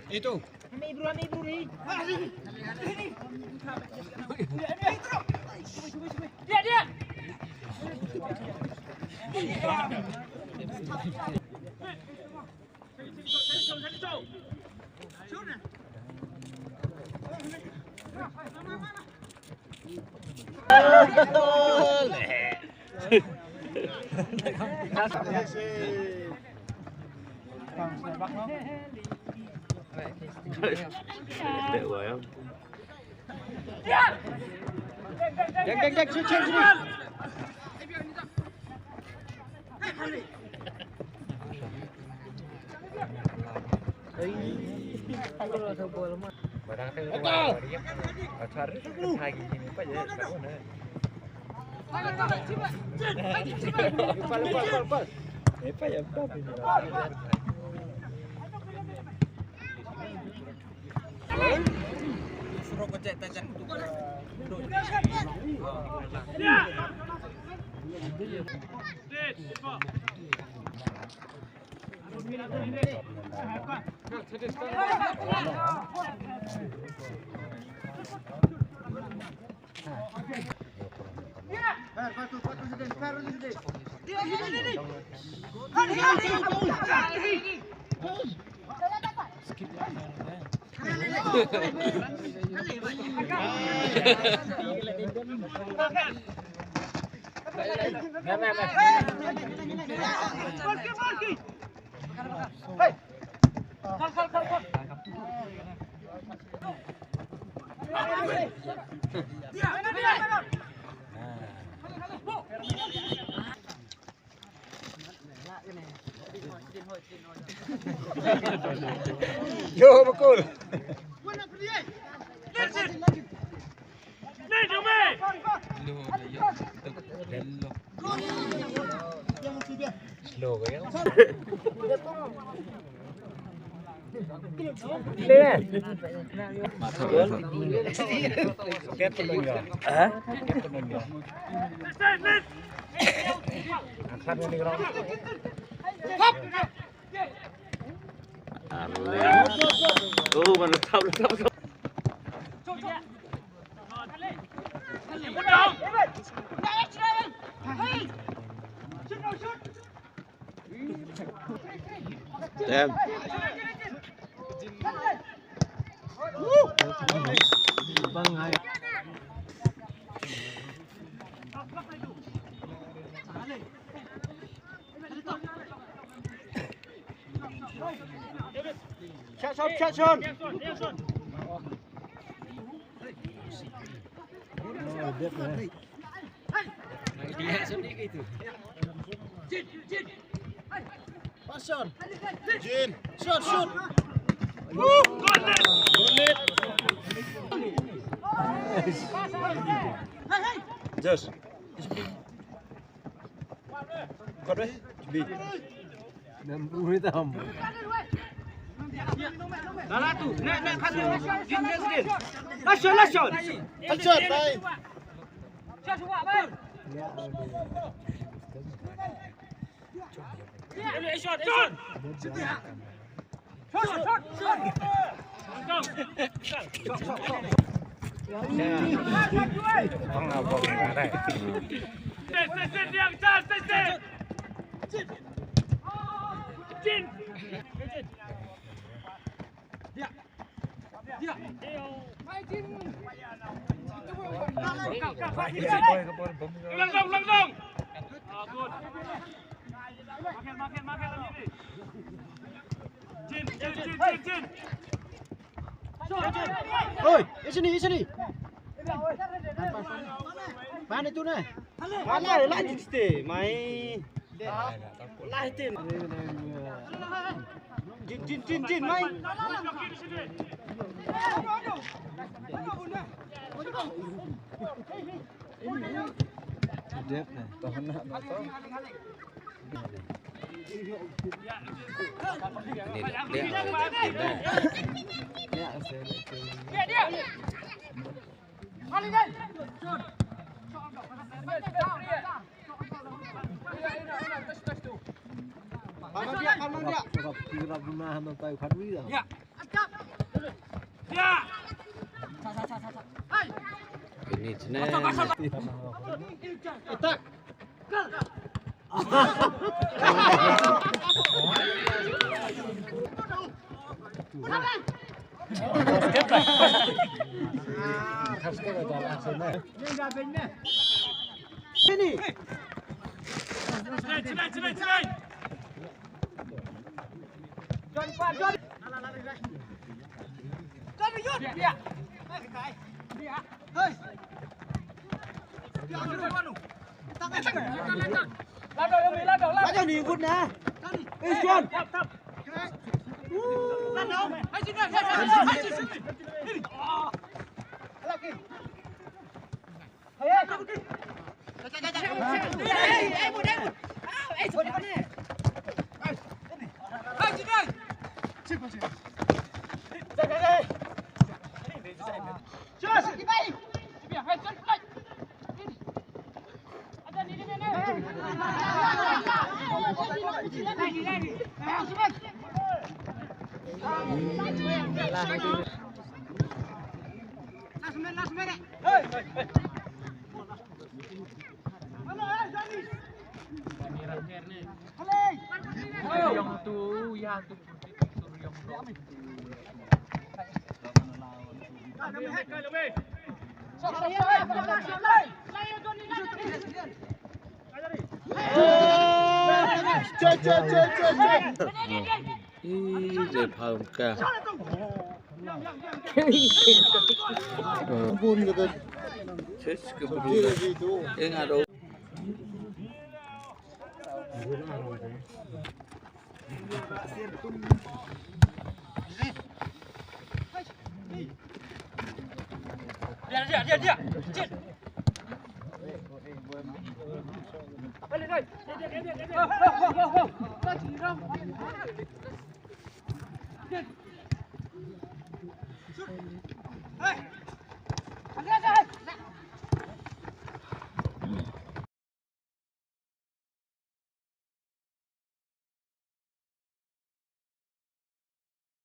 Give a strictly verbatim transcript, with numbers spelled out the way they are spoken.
Itu. Dia, dia. Dek, dek, dek, sini, sini, sini. Yo, bakul. Slow gaya. Oh, mana tap, tap, tap. Damn. Shot, shot, shot, shot. Passion. Jin. Shot, shot. Woo! Goal line. Yes. Kau deh. Bi. Nam ui tam. Dah lah tu. Naik, naik, kat tu. Jin, jin, jin. Last shot, last shot. Last shot, bye. Oi, isi ni, isi ni. Mana tu na? Mana lagi tu, mai. Jin, jin, jin, jin, mai. Rap, rap, rap, rap, rap, rap, rap, rap, rap. Ini jenis. Ih, le phaum ka. Bun ka. Sis ka bun. Eng ado. Dia, dia, dia, dia.